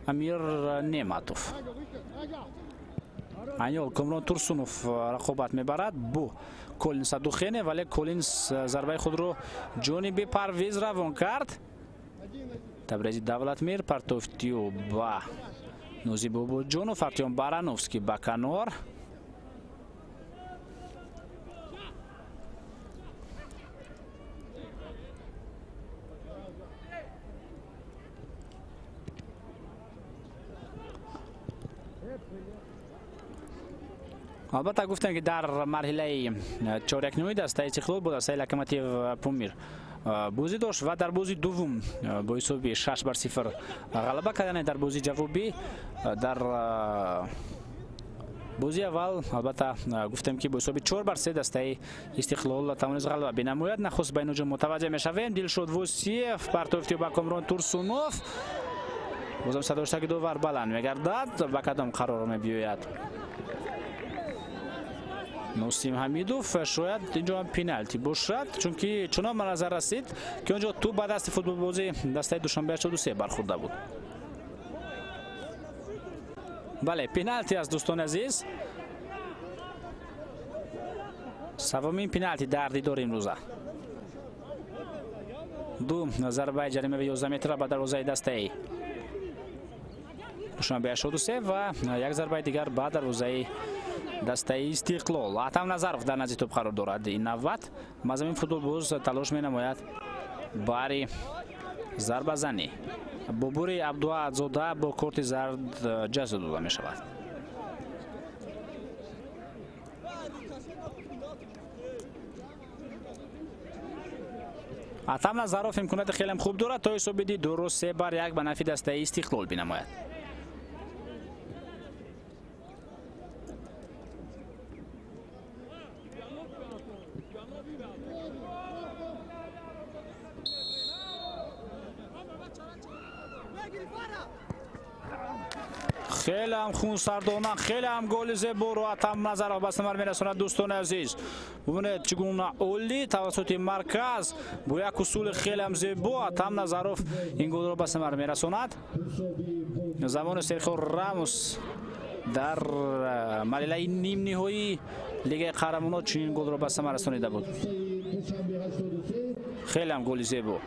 Амир Неъматов. Айни ҳол Комрон Турсунов рақобат мебарад бо Колинс Адухене, вале Колинс зарбаи худро ҷониби Парвиз равон кард. Табрези Давлатмир партофти ӯ ба Нозиб Бобоҷонов, Артём Барановский ба канор. Албатта гуфтем, ки дар марҳилаи чорякниҳои дастаи Истиқлол бо дастаи Локомотив Помир бозӣ дошт ва дар бозии дуввум бо ҳисоби 6-0 ғалаба кардани дар бозии ҷавобӣ. Дар бозии аввал албатта гуфтем ки бо ҳисоби 4-3 дастаи Истиқлол тавонист ғалаба бинамояд. Нахуст ба ин ҳуҷум мутаваҷҷеҳ мешавем. Дилшод Восиев партофти ба Комрон Турсунов. Бозам садоштаги довар баланд мегардад. Ба кадом қарор мебиёяд? Носим Ҳамидов, шояд инҷо ҳам пеналти бошад, чунки чунон ба назар расид ки онҷо тӯп ба дасти футболбози дастаи Душанбе 83 бархӯрда буд. Бале, пеналти аст, дӯстони азиз. Севумин пеналти дар дидори имрӯза. Ду зарбаи ҷаримаи 11 метра ба дарвозаи дастаи Душанбе 83 ва як зарбаи дигар ба дарвозаи дастаи Истиқлол. Атам Назаров дар назди тӯп қарор дорад. Ин навбат мазамин футболбоз талош менамояд бари зарбазанӣ. Бобури Абдуаззода бо корти зард ҷазо дода мешавад. Атам Назаров имконияти хеле хуб дорад то ҳисоби дидорро 3-1 ба нафи дастаи Истиқлол бинамояд. Хеле ҳам хунсардона, хеле ҳам голи зеборо Атам Назаров ба самар мерасонад. Дӯстони азиз, бубинед чӣ гуна олӣ тавассути марказ бо як усули хеле ҳам зебо Атам Назаров ин голро ба самар мерасонад. Замони Серхио Рамос дар марҳилаи нимниҳоии Лигаи қаҳрамонон чунин голро ба самар расонида буд. Хеле ҳам голи зебо.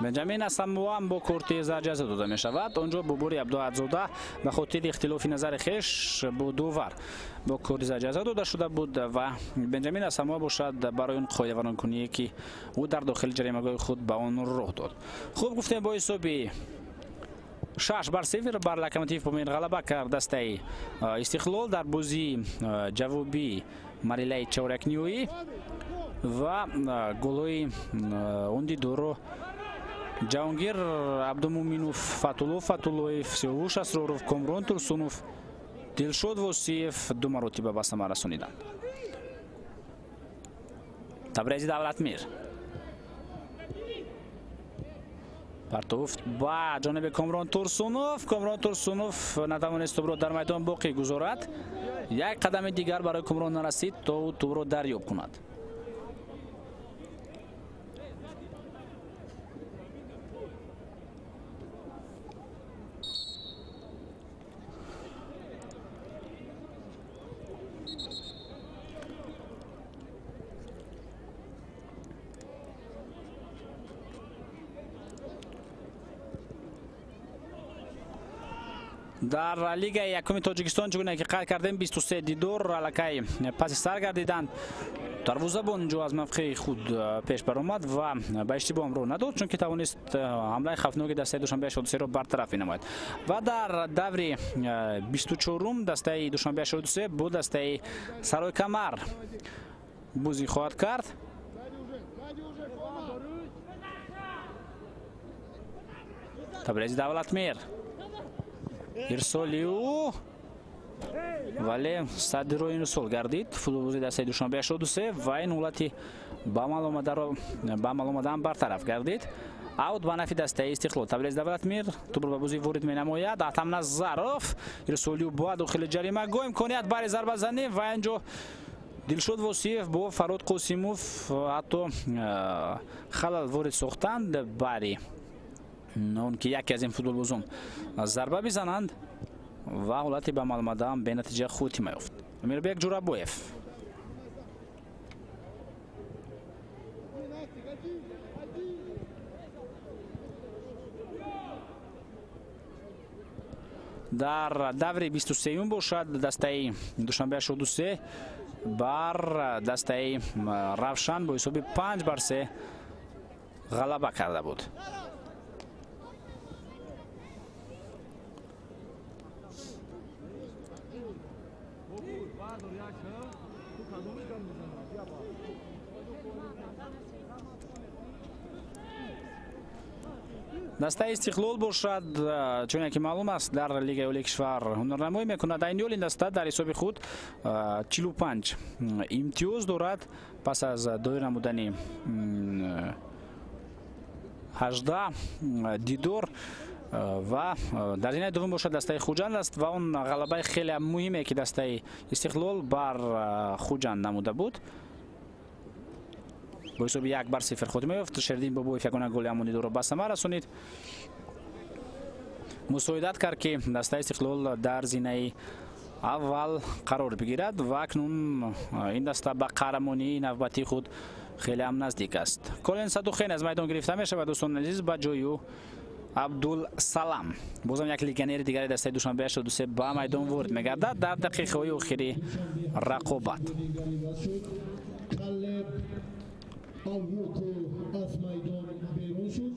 Бенҷамин Асамоам бо корти зард ҷазо дода мешавад. Он ҷо Бобури Абдуаззода ба хотири ихтилофи назари хеш бо довар бо корти зард ҷазо дода шуда буд ва Бенҷамин Асамоа бошад барои он қоидавайронкуние ки ӯ дар дохили ҷаримагоҳи худ ба он роҳ дод. Хуб гуфтем, бо ҳисоби 6-0 бар Локомотив Помир ғалаба кард дастаи Истиқлол дар бозии ҷавобии марҳилаи чорякниҳоӣ ва голҳои он дидорро Ҷаҳонгир Абдумуминов, Фатулло Фатуллоев, Сиёвуш Асроров, Комрон Турсунов, Дилшод Восиев ду маротиба ба самар расониданд. Табрези Давлатмир партофт ба ҷониби Комрон Турсунов. Комрон Турсунов натавонист тӯбро дар майдон боқӣ гузорад. Як қадами дигар барои Комрон нарасид то ӯ тӯбро дарёб кунад. Дар Лигаи якуми Тоҷикистон чугуна ки қайд кардем 23 дидор аллакай паси сар гардиданд. Дарвозабон инҷо аз мавқеи худ пеш баромад ва ба иштибоҳ роҳ надод, чунки тавонист ҳамлаи хавфноки дастаи Душанбе 83-ро бартараф бинамояд. Ва дар даври 24-ум дастаи Душанбе 83 бо дастаи Сарой Камар бозӣ хоҳад кард. Табрези Давлатмир ирсоли ӯ, вале садди роҳи ирсол гардид футболбози дастаи Душанбе 83 ва ин ҳолати ба амал омадан бартараф гардид. Аут ба нафи дастаи Истиқлол. Табрез Давлатмир тӯбро ба бозӣ ворид менамояд. Атам Назаров ирсоли ӯ ба дохили ҷаримагоҳ, имконият бари зарбазанӣ ва инҷо Дилшод Восиев бо Фарод Қосимов ҳатто халал ворид сохтанд бари он ки яке аз ин футболбозон зарба бизананд ва ҳолати ба амал омадаам бенатиҷа хотима ёфт. Амирбек Ҷурабоев дар даври 23-юм бошад дастаи Душанбе 83 бар дастаи Равшан бо ҳисоби 5-3 ғалаба карда буд. Дастаи Истиқлол бошад, чуне ки маълум аст, дар Лигаи Олии кишвар ҳунарнамоӣ мекунад. Айни ҳол ин даста дар ҳисоби худ 45 имтиёз дорад пас аз доир намудани 18 дидор ва дар зинаи дуввум бошад дастаи Хуҷанд аст ва он ғалабаи хеле муҳиме ки дастаи Истиқлол бар Хуҷанд намуда буд бо ҳисоби 1-0 хотима ёфт. Шердин Бобоев ягона голи ҳамон дидорро ба самар расонид, мусоидат кард ки дастаи Истиқлол дар зинаи аввал қарор бигирад ва акнун ин даста ба қаҳрамонии навбатии худ хеле ҳам наздик аст. Колен Садухен аз майдон гирифта мешавад, дӯстони азиз, ба ҷои ӯ Абдулсалам, бозам як легионери дигари дастаи Душанбе 83 ба майдон ворид мегардад дар дақиқаҳои охири рақобат. Аз майдон берун шуд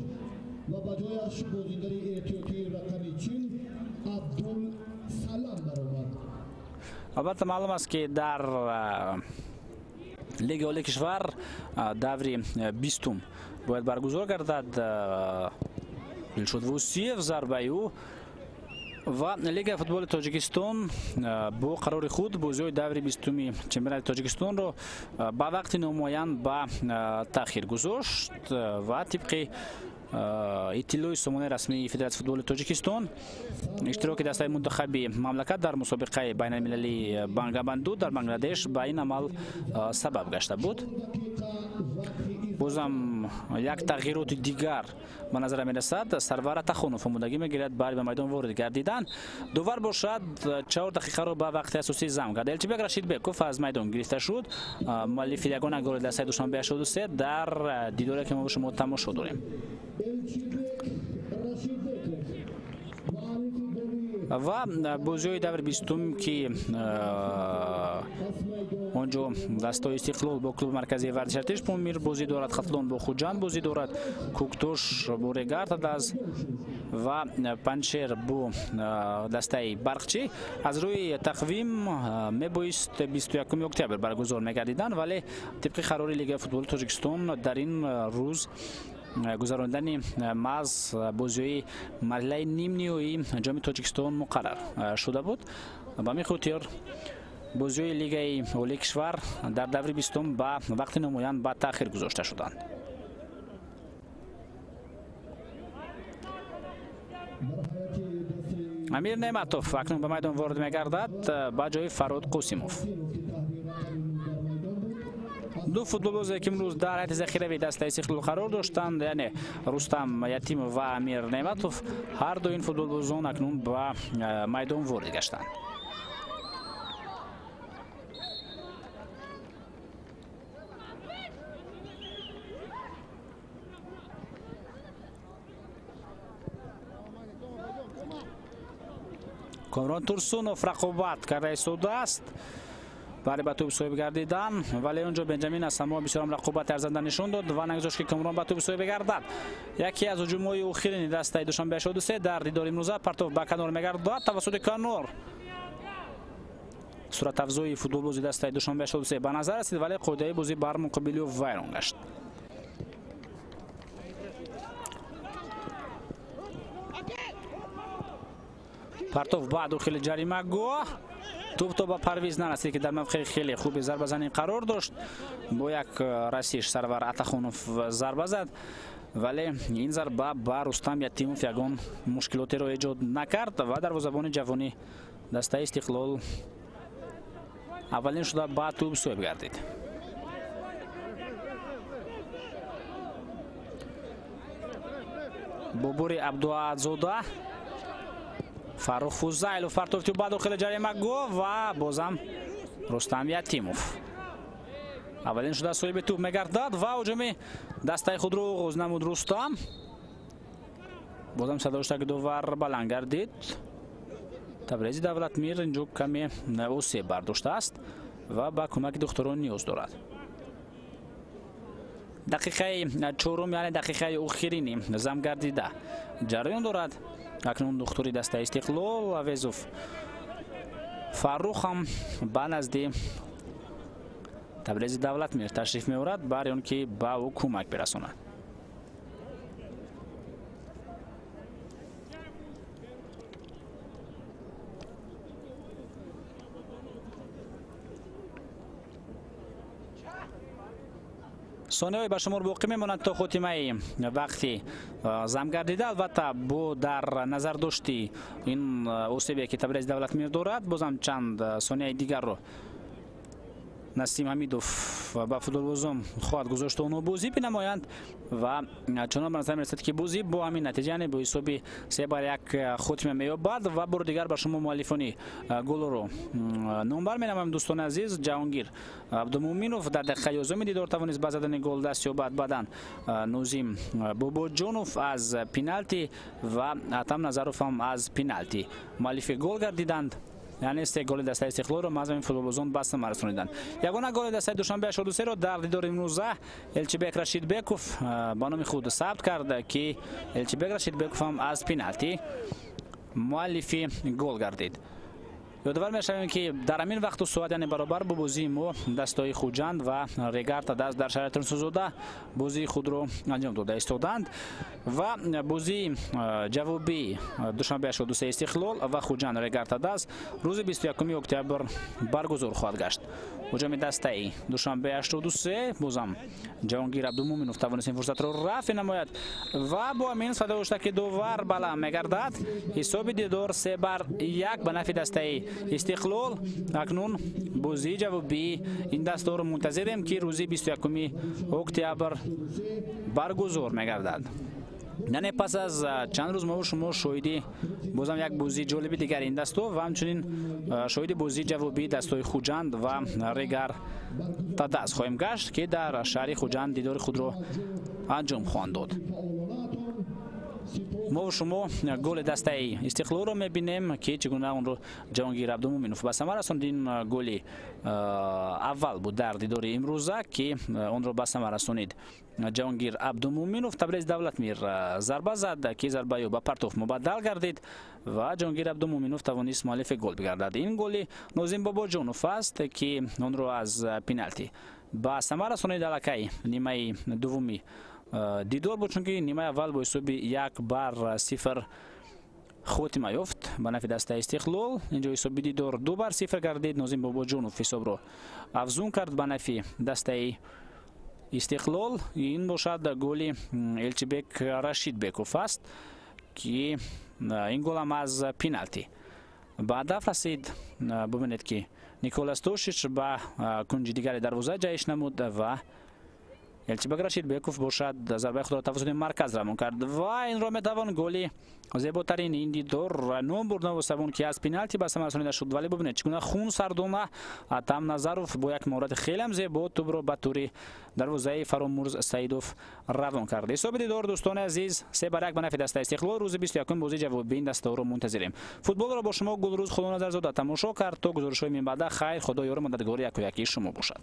ва ба ҷояш бозингари эҳтиётии рақами 40 Абдулсалам баромад. Албатта маълум аст ки дар Лигаи Олии кишвар даври 20 бояд баргузор гардад. Дилшод Вусиев зарбаи ӯ ва Лигаи футболи Тоҷикистон бо қарори худ бозиҳои даври 20-уми чемпионати Тоҷикистонро ба вақти номуайян ба таъхир гузошт ва тибқи иттилои сомонаи расмии Федератсияи футболи Тоҷикистон иштироки дастаи мунтахаби мамлакат дар мусобиқаи байналмилалии Бангабанду дар Бангладеш ба ин амал сабаб гашта буд. Бозам як тағйироти дигар ба назар мерасад. Сарвар Атахонов омодагӣ мегирад барои ба майдон ворид гардидан. Довар бошад 4 дақиқаро ба вақти асосӣ зам кард. Элчибек Рашидбеков аз майдон гирифта шуд. Муаллифи ягона голи дастаи Душанбе 83 дар дидоре ки мо шумо тамошо дорем. Ва бозиҳои даври 20 ки онҷо дастаи Истиқлол бо клуби марказии варзиши Артиш Помир бозӣ дорад, Хатлон бо Хуҷанд бозӣ дорад, Кӯктош бо Регар-ТадАЗ ва Панҷшер бо дастаи Барқчӣ аз рӯи тақвим мебоист 21 октябр баргузор мегардиданд, вале тибқи қарори Лигаи футболи Тоҷикистон дар ин рӯз гузарондани маҳз бозиҳои марҳилаи нимниҳоии ҷоми Тоҷикистон муқаррар шуда буд. Ба ҳамин хотир бозиҳои Лигаи Олии кишвар дар даври 20 ба вақти номуайян ба таъхир гузошта шуданд. Амир Неъматов акнун ба майдон ворид мегардад ба ҷои Фарод Қосимов. Ду футболбозе ки имрӯз дар ҳайати захиравии дастаи Истиқлол қарор доштанд, яъне Рустам Ятимов ва Амир Неъматов, ҳар ду ин футболбозон акнун ба майдон ворид гаштанд. Комрон Турсунов рақобат карда истодааст барои ба тӯб соҳиб гардидан, вале онҷо Бенҷамин Асамо бисёрам рақобати арзанда нишон дод ва нагузошт ки Комрон ба тӯб соҳиб гардад. Яке аз ҳуҷумҳои охирини дастаи Душанбе 83 дар дидори имрӯза партов ба канор мегардад тавассути канор. Суратафзои футболбози дастаи Душанбе 83 ба назар расид, вале қоидаи бозӣ бар муқобили ӯ вайрон гашт. Партов ба дохили ҷаримагоҳ, тӯб то ба Парвиз нарасид ки дар мавқеи хеле хуби зарбазанӣ қарор дошт. Бо як расиш Сарвар Атахонов зарба зад, вале ин зарба ба Рустам Ятимов ягон мушкилотеро эҷод накард ва дарвозабони ҷавони дастаи Истиқлол аввалин шуда ба тӯб соҳиб гардид. Бобури Абдуадзода, Фаррух Фузайлов партофти ба дохили ҷаримагоҳ ва бозам Рустам Ятимов аввалин шуда соҳиби тӯб мегардад ва ҳуҷуми дастаи худро оғоз намуд Рустам. Бозам садоштаки довар баланд гардид. Табрези Давлатмир инҷо каме осеб бардоштааст ва ба кӯмаки духтурон ниёз дорад. Дақиқаи чорум, яъне дақиқаи охирини замгардида ҷараён дорад. Акнун духтури дастаи Истиқлол Авезов Фаррух ҳам ба назди Табрези Давлатмир ташриф меорад, барои он ки ба ӯ кӯмак бирасонад. Сонияҳои ба шумор боқӣ мемонад то хотимаи вақти зам гардида. Албатта, бо дар назар дошти ин осебе ки Табрези Давлатмир дорад, бозам чанд сонияи дигарро Насим Ҳамидов ба футболбозон хоҳад гузошт, онҳо бозӣ бинамоянд ва чунон ба назар мерасад, ки бозӣ бо ҳамин натиҷа, яъне бо ҳисоби 3-1 хотима меёбад. Ва бори дигар ба шумо муаллифони голро номбар менамоем, дӯстони азиз. Ҷаҳонгир Абдумӯминов дар дақиқаи 11 дидор тавонист ба задани гол даст ёбад. Баъдан Нозим Бобоҷонов аз пеналти ва Атам Назаров ҳам аз пеналти муаллифи гол гардиданд. Яъне 3 голи дастаи Истиқлолро маъзами футболбозон ба самар расониданд. Ягона голи дастаи Душанбе 83-ро дар дидори имрӯза Элчибек Рашидбеков ба номи худ сабт кард, ки Элчибек Рашидбеков ҳам аз пеналти муаллифи гол гардид. Ёдовар мешавем, ки дар ҳамин вақту соат, яъне баробар бо бозии мо, дастаҳои Хуҷанд ва Регар Тадаз дар шаҳри Турсунзода бозии худро анҷом дода истоданд ва бозии ҷавобии Душанбе 83 Истиқлол ва Хуҷанд Регар Тадаз рӯзи 21 октябр баргузор хоҳад гашт. Ҳуҷуми дастаи Душанбе 83 бозам Ҷаҳонгир Абдумӯминов тавонист ин фурсатро рафъ намояд ва бо ҳамин садо дошта, ки довар баланд мегардад. Ҳисоби дидор 3-1 ба нафъи дастаи Истиқлол. Акнун бозии ҷавобии ин дастаро мунтазирем, ки рӯзи 21 октябр баргузор мегардад. Яъне пас аз чанд рӯз мо шумо шоҳиди бозам як бозии ҷолиби дигари ин дасто ва ҳамчунин шоҳиди бозии ҷавобии дастаҳои Хуҷанд ва Регар Тадаз хоҳем гашт, ки дар шаҳри Хуҷанд дидори худро анҷом хоҳанд дод. Мо шумо голи дастаи Истиқлолро мебинем, ки чӣ гуна онро Ҷаҳонгир Абдумӯминов ба самар расонд. Ин голи аввал буд дар дидори имрӯза, ки онро ба самар расонид Ҷаҳонгир Абдумӯминов. Табрез Давлатмир зарба зад, ки зарбаи ӯ ба партоф мубаддал гардид ва Ҷаҳонгир Абдумӯминов тавонист муаллифи гол бигардад. Ин голи Нозим Бобоҷонов аст, ки онро аз пеналти ба самар расонид. Аллакай нимаи дуввуми дидор буд, чунки нимаи аввал бо ҳисоби 1-0 хотима ёфт ба нафъи дастаи Истиқлол. Инҷо ҳисоби дидор 2-0 гардид. Нозим Бобоҷонов ҳисобро афзун кард ба нафъи дастаи Истиқлол. Ин бошад голи Элчибек Рашидбеков аст, ки ин голам аз пеналти ба ҳадаф расид. Бубинед, ки Николас Тошич ба кунҷи дигари дарвоза ҷаҳиш намуд ва Элчибек Рашидбеков бошад зарбаи худро тавассути марказ равон кард ва инро метавон голи зеботарин ин дидор ном бурд, новосабон ки аз пеналти ба самар расонида шуд. Вале бубинед, чӣ гуна хунсардона Атам Назаров бо як маҳорати хелеам зебо тӯбро ба тури дарвозаи Фаромурз Саидов равон кард. Ҳисоби дидор, дӯстони азиз, 3-1 ба нафъи дастаи Истиқлол. Рӯзи 21 бозии ҷавобии ин дастаҳоро мунтазирем. Футболро бо шумо Гулрӯз Худоназарзода тамошо кард. То гузоришҳои минбаъда хайр, Худо ёру мададгори якоякии шумо бошад.